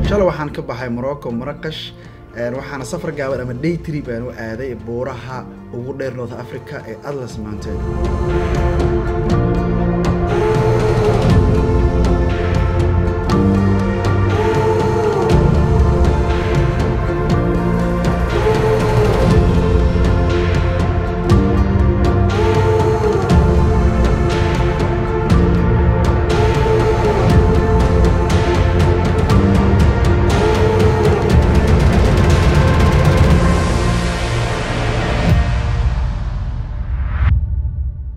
Shalay waxaan ka baxay Morocco, Marrakesh. Waxaana safar gaaban ama day trip aan u aaday buuraha ugu dheer North Africa ee Atlas Mountain.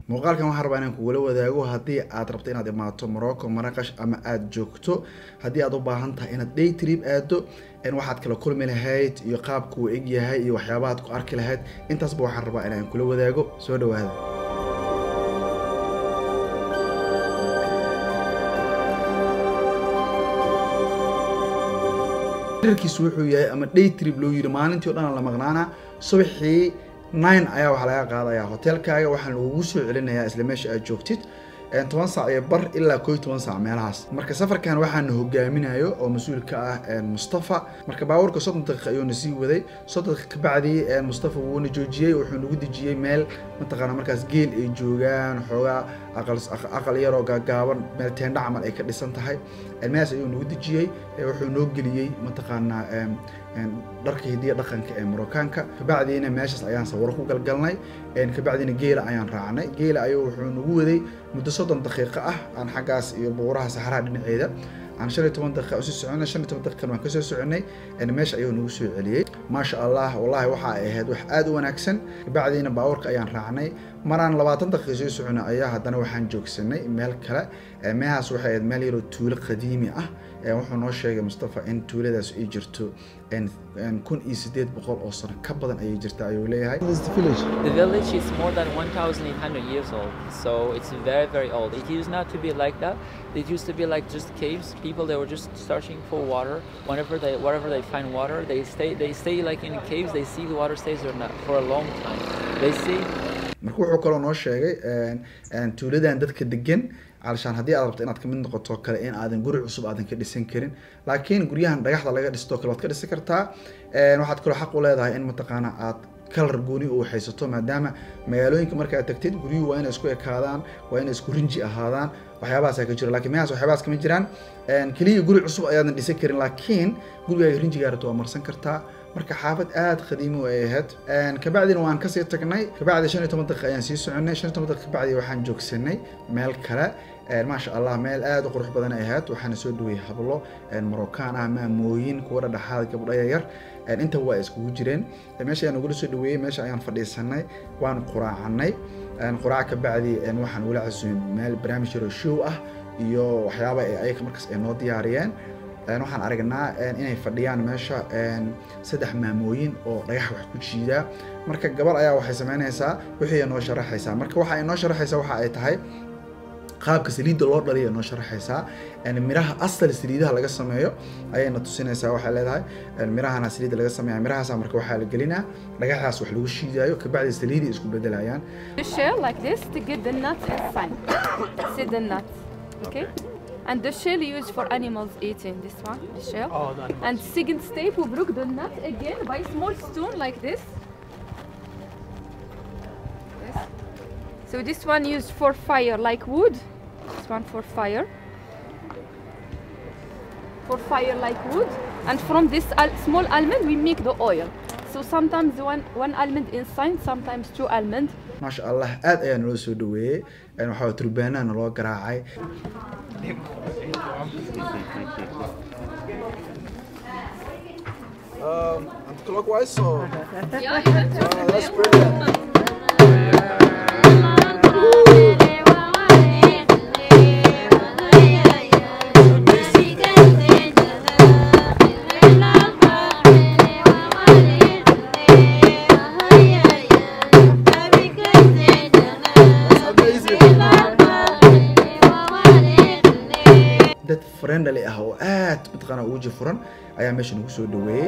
Muuqaalkan waxaan rabaa inaan kugula wadaago haddii aad rabto inaad imaato Morocco, Marrakesh ama aad joogto, haddii aad u baahan tahay inaad day trip aado, in waxaad kala kulmi lahayd iyo qaabku uu eg yahay iyo waxyaabaha aad ku arki lahayd. Intaasba waxaan rabaa inaan kula wadaago. Soo dhawaada. Dhererkiisu wuxuu yahay ama day trip loo yiri maalintii oo dhan la maqnaana. Subaxii 9 ayaa waxaa laga qaadayaa hotelkaaga, waxaan lagugu soo celinayaa isla meesha aad joogtid 10:15 ilaa 11 saac meelahaas. Marka safarkan waxaan hogaaminayo oo mas-uul ka ah Mustafa. Marka baabuurka 30 daqiiqo ayuu na sii waday. 30 daqiiqo kabacdi Mustafa wuuna joojiyey, wuxuu nagu dejiyey meel mataqaana markaas geel ay joogaan, xoogaa aqal yar oo gaagaaban, meel teendha camal ay ka dhisan tahay. Meelahaas ayuu nagu dejiyey, wuxuu noo geliyey mataqaanaa dharka hidiya dhaqanka ee Marookaanka. Kabacdiina meeshaas ayaan sawiro ku galgalnay. Kabacdiina geela ayaan raacnay. Geela ayuu wuxuu nagu waday muddo 30 daqiiqo ah aan xaggaas iyo buuraha saxaraha dhinaceeda aan 15 daqiiqo usii soconay. 15 daqiiqana waan kasoo soconay. Meesha ayuu nagu soo celiyey. Maasha Allah, wallahi waxa ay ahayd wax aad u wanaagsan. Kabacdiina baabuurka ayaan raacnay. Maraan 20 daqiiqo soo soconay ayaa haddana waxaan joogsanay meel kale. Meelahaas waxay ahayd meel yaroo tuulo qadiimi ah. Wuxuu noo sheegay Mustafa in tuuladaas ay jirto 1800 oo sano ka badan ayay jirtaa ayuu leeyahay. This is the village. The village is more than 1,800 years old, so it's very, very old. It used not to be like that. It used to be like just caves. People, they were just searching for water. Wherever they find water, they stay like in caves. They see the water stays there not for a long time. They see. Marka wuxuu kaloo noo sheegay tuuladan dadka degan علشان haddii aad rabto inaad ka mid noqoto kale in aadan guri cusub aadan ka dhisan karin, laakiin guryahan dhagaxda laga dhisto kale waad ka dhisan kartaa. Waxaad kaloo xaq u leedahay in mataqaana aad kalar gooni u haysato, maadaama magaalooyinka marka aad tagtid guryuhu waa inay isku ekaadaan, waa inay isku rinji ahaadaan, waxyaabahaas ka jira. Laakiin meelahaas waxyaabahaas kama jiraan. Kaliya guri cusub ayaadan dhisan karin, laakiin gurigaaga rinjigaa rabto waa marsan kartaa. Marka xaafad aad qadiimi ay ahayd. Kabacdina waan kasii tagnay. Kabacdi 15 daqiiqo ayaan sii soconay. 15 daqiiqo kabacdi waxaan joogsanay meel kale. Maasha Allah, meel aad u qurux badan ay ahayd. Waxaana soo dhaweeyey hablo Marookaan ah, maamooyin, kuwa dhexdhexaad, gabdho yaryar, inta waa iskugu jireen. Meesha ayaan ugula soo dhaweeyey, meesha ayaan fadhiisanay, waan quraacanay. Quraac kabacdi waxaan ugula casuumay meel barnaamij yar oo show ah iyo waxyaaba ay ayaga markaas ay noo diyaariyeen. Waxaan aragnaa inay fadhiyaan meesha 3 maamooyin oo dhagax wax ku jiida. Marka gabar ayaa waxay sameynaysaa wixii ay noo sharaxaysaa. Marka waxa ay noo sharaxaysaa waxa ay tahay qaabka saliidda loo dhaliyo noo sharaxaysaa. Miraha asal saliidaha laga sameeyo ayayna tusinaysaa. Waxay leedahay mirahana saliidda laga sameeyaa, mirahaas marka waxaa la gelinaa dhagaxaas wax lagu shiidayo, kabacdi saliidii isku bedelayaan. The shell like this to get the nuts inside. See the nuts, okay? And the shell used for animals eating, this one, the shell. Oh, the animals. And second step, we broke the nut again by small stone like this. Yes. So this one used for fire, like wood. This one for fire. For fire like wood. And from this small almond, we make the oil. So sometimes one almond inside, sometimes 2 almond. Maasha Allah, aad ayaa naloo soo dhaweeyey. Waxaa turbaanaha naloo garaacay. Anti-clockwise, so Yeah, you have to. That's brilliant. Dad friendly ah oo aad mataqaana ugu furan ayaa meesha nagu soo dhaweeyey.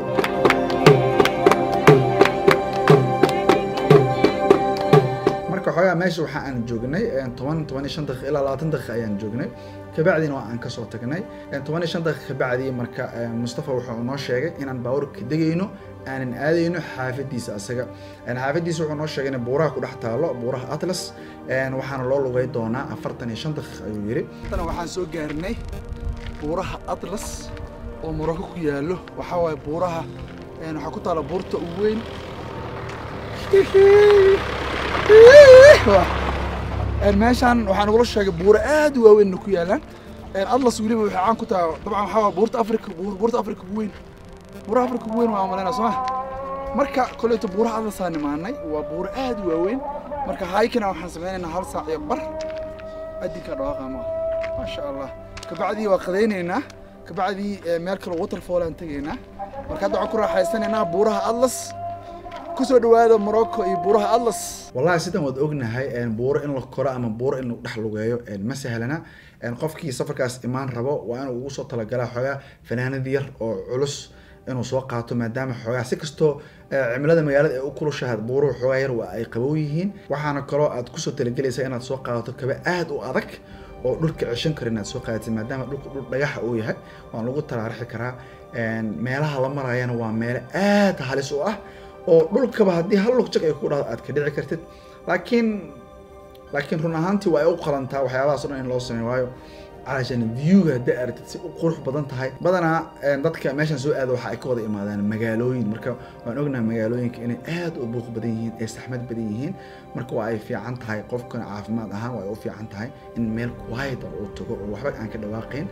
Marka Xoogaa meesha waxa aan joognay 10, 15 daqiiqo ilaa 20 daqiiqo ayaan joognay. Kabacdina waa aan kasoo tagnay 15 daqiiqo kabacdii. Marka Mustafa wuxuu noo sheegay inaan baabuurka degayno, aanan aadayno xaafadiisa. Asaga xaafadiisa wuxuu noo sheegay inay buuraha ku dhex taalo, buuraha Atlas, waxaana loo lugay doonaa 45 daqiiqo ayuu yidhi. Tana waxaan soo gaarnay buuraha Atlas oo Morocco ku yaallo. Waxaa waaye buuraha waxaa ku taala buurta ugu weyn. Meeshaan waxaa nagula sheegay buuro aad u waaweyn ku yaalaan Atlas. Weliba waxay caan ku tahay dabcan waxaa waa buurta Afrika, buurta Afrika ugu weyn, buuraha Afrika ugu weyn waa malaynaa, soo ma? Marka kolleyto buuraha Atlas aan imaanay, waa buuro aad u waaweyn. Marka hiking waxaan sameynaynaa hal saac iyo bar. Adinka dhawaaqa ma, maasha Allah. Kabacdii waa qadaynaynaa, kabacdii meel kale waterfall aan tegaynaa. Marka hadda waxaan ku raaxaysanaynaa buuraha Atlas. Kusoo dhawaada Morocco iyo buuraha Atlas. Wallahi sidan waad ognahay, buuro in la koro ama buuro in lagu dhex lugeeyo ma sahlana. Qofkii safarkaas imaan rabo waa inuu ugu soo talagalaa xoogaa fanaanad yar oo culus inuu soo qaato, maadaama xoogaa si kastoo cimilada magaalada ay u kulushahay, buuruhu xoogaa yar waa ay qabow yihiin. Waxaana kaloo aad kusoo talagelaysaa inaad soo qaadato kaba aad u adag oo dhulka ceshan karo inaad soo qaadatid, maadaama dhulka dhul dhagaxa uu yahay, waan lagu taraarixi karaa. Meelaha la marayana waa meelo aad halis u ah oo dhulkaba haddii hal lug jag ay ku dhahdo aad ka dhici kartid. Laakiin run ahaantii waa ay u qalantaa waxyaabahaas o dhan in loo sameeyo, waayo calashaan viewga haddii aragtid si u qurux badan tahay. Badanaa dadka meeshan soo aada waxa ay ka wada imaadaan magaalooyin. Marka waan ognahay magaalooyinka inay aad u buuq badan yihiin, ay saxmad badan yihiin. Marka waa ay fiican tahay, qofkana caafimaad ahaan waa ay u fiican tahay in meel quiet ah uu tago oo waxba aan ka dhawaaqayn.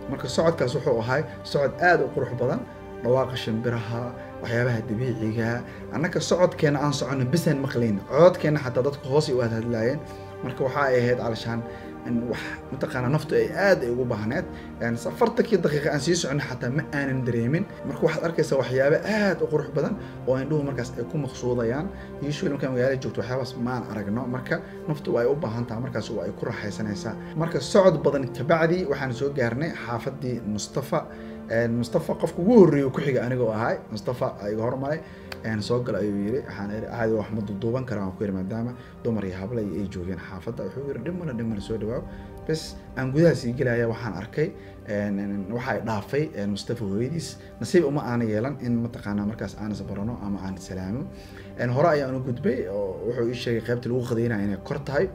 Marka socodkaas wuxuu ahay socod aad u qurux badan, dhawaaqa shimbiraha, waxyaabaha dabiiciga. Annaka socodkeena aan soconno bisaan maqlayn cododkeena, xataa dadku hoos ay u hadlaayeen. Marka waxa ay ahayd calashaan in wax mataqaanaa naftu ay aad ay ugu baahneed. 40kii daqiiqa aan sii soconay xataa ma aanan dareemin. Marka waxaad arkaysaa waxyaabo aad u qurux badan oo indhuhu markaas ay ku maqsuudayaan. Usually markaa magaalada joogto waxyaabahaas maan aragno. Marka naftu waa ay u baahan tahay, markaas waa ay ku raaxaysanaysaa. Marka socod badan kabacdi waxaan soo gaarnay xaafadii Mustafa. Mustafa qofka ugu horreeyay ku xiga anigoo ahay. Mustafa iga hormaray, soo gal ayuu yiri. Waxaan iri caadi wax ma duuduuban karaa, waan ku yiri, maadaama dumar iyo habla ay joogeen xaafadda. Wuxuu yiri dhib male, dhib male, soo dhawaaw. Bes aan gudaha sii gelaya waxaan arkay waxa ay dhaafay Mustafa hooyadiis. Nasiib uma aana yeelan in mataqaanaa markaas aan isbarano ama aan salaamo. Hore ayaan u gudbay oo wuxuu ii sheegay qaybta lagu qadaynayo inay kor tahay.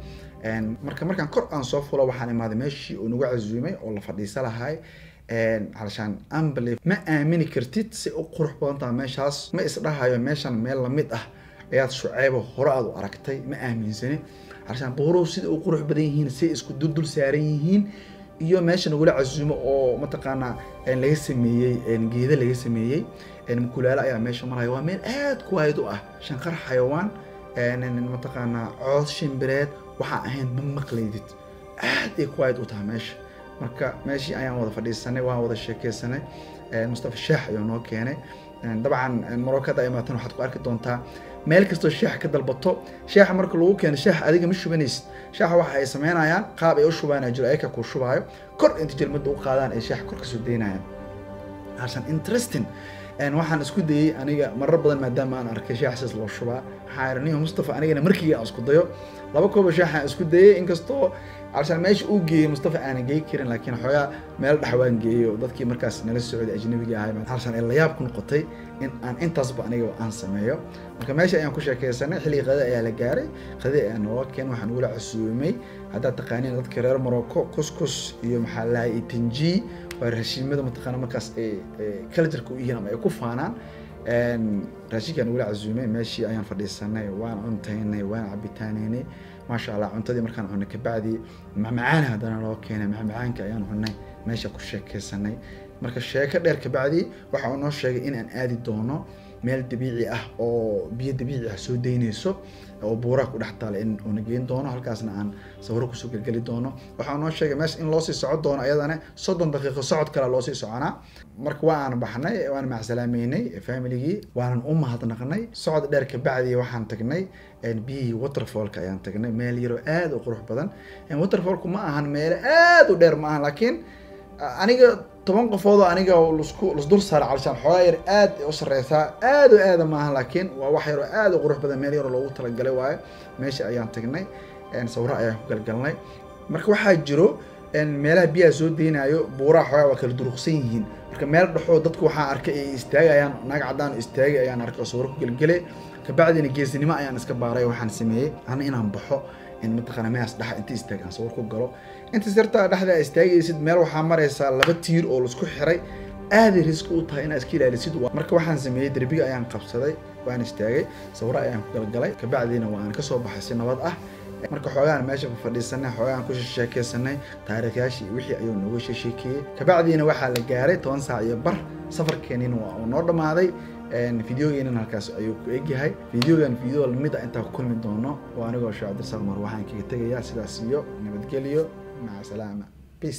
Marka markaan kor aan soo fulo waxaan imaaday meeshii uu nagu casuumay oo la fadhiisa lahay. Calashaan unbelief, ma aamini kartid si u qurux badan tahay meeshaas. Ma isdhahayo meeshan meel lamid ah ayaad Shuceybo hore aad u aragtay, ma aaminsani. Calashaan buuruhu sida u qurux badan yihiin, si isku duldul saaran yihiin, iyo meesha nagula casuumo oo mataqaanaa laga sameeyey geeda laga sameeyey, mukulaalo ayaa meesha maraya. Waa meel aad quiet u ah, shanqar xayawaan, mataqaanaa cood shimbireed waxaa ahayn ma maqlaydid. Aad ay quiet u tahay meesha. Marka meeshii ayaan wada fadhiisanay, waan wada sheekeysanay. Mustafa sheex ayuu noo keenay. Dabcan Morocco hadda imaatan waxaad ku arki doontaa meel kastoo sheex ka dalbato. Sheexa marka lagu keeno, sheex adiga ma shubanaysid. Sheexa waxa ay sameynayaan qaab ay u shubaanaya jiro, ayaka ku shubaayo kor inta jelmada u qaadaan ay sheexa kor kasoo daynayaan. Calashaan interesting. Waxaan isku dayey aniga marar badan, maadaama aan arkay sheex sidaas loo shubaa, waxaan iri niyo Mustafa anigana markii aan isku dayo laba koob sheex aan isku dayey. Inkastoo calashaan meesha uu geeyey Mustafa aanan geey karin, laakiin xoogaa meel dhex waan geeyey oo dadkii markaas nala socday ajnabiga ahay calashaan ay layaab ku noqotay in aan intaasba aniga aan sameeyo. Marka meesha ayaan ku sheekeysanay. Xilligii qadada ayaa la gaaray, qadada ayaa nooga keenay. Waxaan ugula casuumay, haddaad taqaaniin dadka reer Morocco, couscous iyo maxaa la dhahay tanji, waa raashiimada mataqaana markaas ay culture-ka u yihiin ama ay ku faanaan. Raashinkaan ugula casuumay, meeshii ayaan fadhiisanay, waan cuntaynay, waan cabitaanaynay, maasha Allah. Cuntadii markaan cunay kabacdi macmacaan haddana loo keenay, macmacaanka ayaan cunay, meesha ku sheekeysanay. Marka sheeko dheer kabacdi waxa uu noo sheegay in aan aadi doono meel dabiici ah oo biyo dabiici ah soo daynayso oo buuraha ku dhex taala, in uuna geyn doono, halkaasna aan sawiro kusoo gelgeli doono. Waxa uu noo sheegay meesha in loosii socon doono ayadana 30 daqiiqo socod kale loosii soconaa. Marka waa aan baxnay, waan macsalaameynay familigii, waanan u mahadnaqnay. Socod dheer kabacdi waxaan tagnay biyihii waterfallka ayaan tagnay, meel yaroo aad u qurux badan. Waterfallku ma ahan meelo aad u dheer ma ahan, laakiin aniga 10 qofood oo aniga lasdul saara calashaan xoogaa yar aad u sareysaa, aad oo aada maaha, laakiin waa wax yar oo aad u qurux badan, meel yar oo loogu talagalay waaye. Meesha ayaan tagnay, sawiro ayaan ku galgalnay. Marka waxaa jiro meelaha biyaha soo deynayo, buuraha xoogaa waa kala duruqsan yihiin. Marka meel dhexoo dadku waxaan arkay ay istaagayaan, naag caddaan istaagay ayaan arkay oo sawiro ku gelgelay. Kabacdina geesinimo ayaan iska baaray, waxaan sameeyey ana inaan baxo in mataqaana meelaas dhexa inta istaag aan sawir ku galo. Inta sirtaa dhexda istaagaysid meel waxaa maraysaa 2 tiir oo laisku xiray, aaday riski u tahay inaad iska ilaalisid. Marka waxaan sameeyey derbiga ayaan qabsaday, waan istaagay, sawiro ayaan ku galgalay. Kabacdina waan kasoo baxay si nabad ah. Marka xoogaan meesha fadhiisanay, xoogaan ku sheekeysanay, taariikhyaashii wixii ayuu nooga sheekeeyey. Kabacdiina waxaa la gaaray 10:15, safarkeenina waa uu noo dhammaaday. Fideogeenana halkaas ayuu ku egyahay. Fideogan fideo lamid ah intaan ku kulmi doono oo anigoo Sheekh Cabdirasaaq Mar waxaan kaga tegayaa sidaas iyo nabadgelyo, maca salaama, peace.